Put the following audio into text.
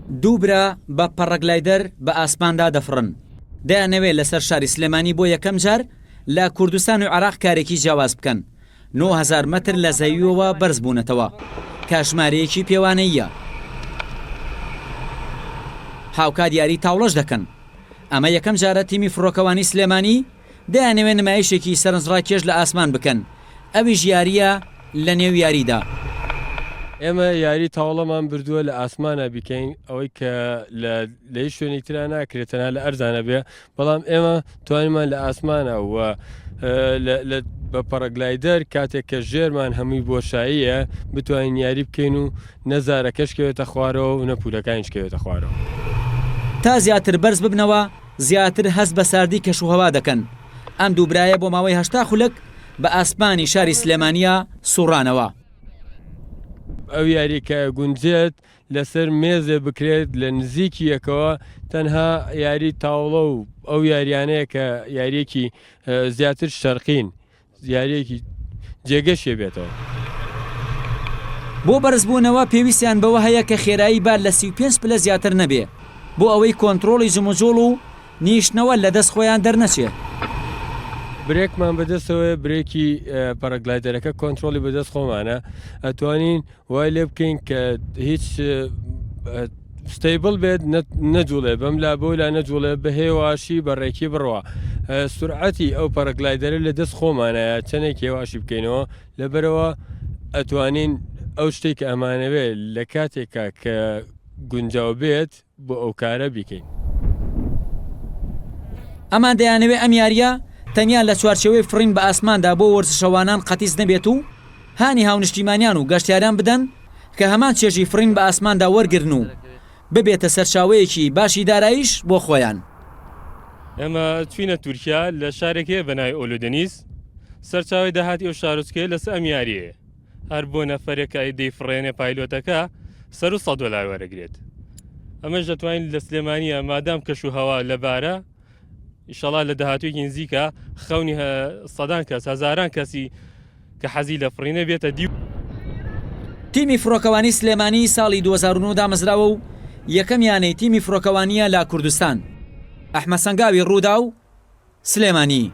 دوو برا بە پەڕەگلایدەر بە ئاسماندا دەفڕن، دەیانەوێت لەسەر شاری سلێمانی بۆ یەکەم جار لە کوردستان و عێراق کارێکی جیاواز بکەن، 9000 مەتر لە زەوییەوە بەرزبوونەتەوە، کە ژمارەیەکی پێوانەییە. هاوکات یاری تاوڵەش دەکەن. ئەمە یەکەم جارە تیمی فڕۆکەوانی سلێمانی دەیانەوێت نمایشێکی سەرنجڕاکێش لە ئاسمان بکەن، ئەویش یارییە لە نێو یاریدا. ئێمە یاری تاوڵەمان بردووە لە ئاسمانا بیکەین، ئەوەی کە لە لە هیچ شوێنێکی ترا ناکرێت تەنها لە ئەرزانە بێ، بەڵام ئێمە توانیمان لە ئاسمانا و لە بە پەڕەگلایدەر کاتێک کە ژێرمان هەمووی بۆشاییە بتوانین یاری بکەین و نە زارەکەش کەوێتە خوارەوە و نە پوولەکانیش کەوێتە خوارەوە. تا زیاتر بەرز ببنەوە زیاتر هەست بە ساردی کەشوهەوا دەکەن، ئەم دوو برایە بۆ ماوەی 80 خولەک بە ئاسمانی شاری سلێمانییە سوڕانەوە. ئەو یاریە کە ئەگونجێت لەسەر مێزێ بکرێت لە نزیکی یەکەوە تەنها یاری تاوڵە و ئەو یاریانەیە کە یاریەکی زیاتر شەرقین یاریەکی جێگەشێ بێتەوە. بۆ بەرزبوونەوە پێویستیان بەوە هەیە کە خێرایی با لە 35 پلە زیاتر نەبێ بۆ ئەوەی کۆنترۆڵی جموجوڵ و نیشتنەوە لە دەست خۆیان دەرنەچێ. برێکمان بەدەستەوەیە برێکی پەرەگلایدەرەکە کۆنترۆڵی بەدەست خۆمانە ئەتوانین وای لێ بکەین کە هیچ stable بێت نەجوڵێ بەم لا بۆ لا نەجوڵێ بە هێواشی بە ڕێکی بڕوا سرعەتی ئەو paraglider ە لە دەست خۆمانایە چەندێک هێواشی بکەینەوە لەبەرەوە ئەتوانین ئەو شتێک کە ئەمانەوێت لە کاتێکا کە گونجاو بێت بۆ ئەو کارە بیکەین. ئەمان دەیانەوێ ئەم یارییە تەنیا لە چوارچێوەی فڕین بە ئاسماندا بۆ وەرزشەوانان قەتیس نەبێت و هانی هاونیشتیمانیان و گەشتیاران بدەن کە هەمان چێژی فڕین بە ئاسماندا وەرگرن و ببێتە سەرچاوەیەکی باشی داراییش بۆ خۆیان. ئێمە چوینە تورکیا لە شارێک هەیە بە ناوی ئۆلودەنیز سەرچاوەی داهاتی ئەو شارۆچکەیە لەسەر ئەم یاریەیە هەر بۆ نەفەرێک کە دەیفڕێنێ پایلۆتەکە سەر و 100 دۆلار وەرەگرێت ئەمەش دەتوانین لە سلێمانیە مادام کەش و هەوا لەبارە ئیشەڵا لە داهاتوویەکی نزیکە خەونی سەدان کەس هەزاران کەسی کە حەزی لە فڕینە بێتە دی. تیمی فڕۆکەوانی سلێمانی ساڵی 2009 دامەزراوە و یەکەم یانەی تیمی فڕۆکەوانییە لە کوردستان. ئەحمەد سەنگاوی، رووداو، سلێمانی.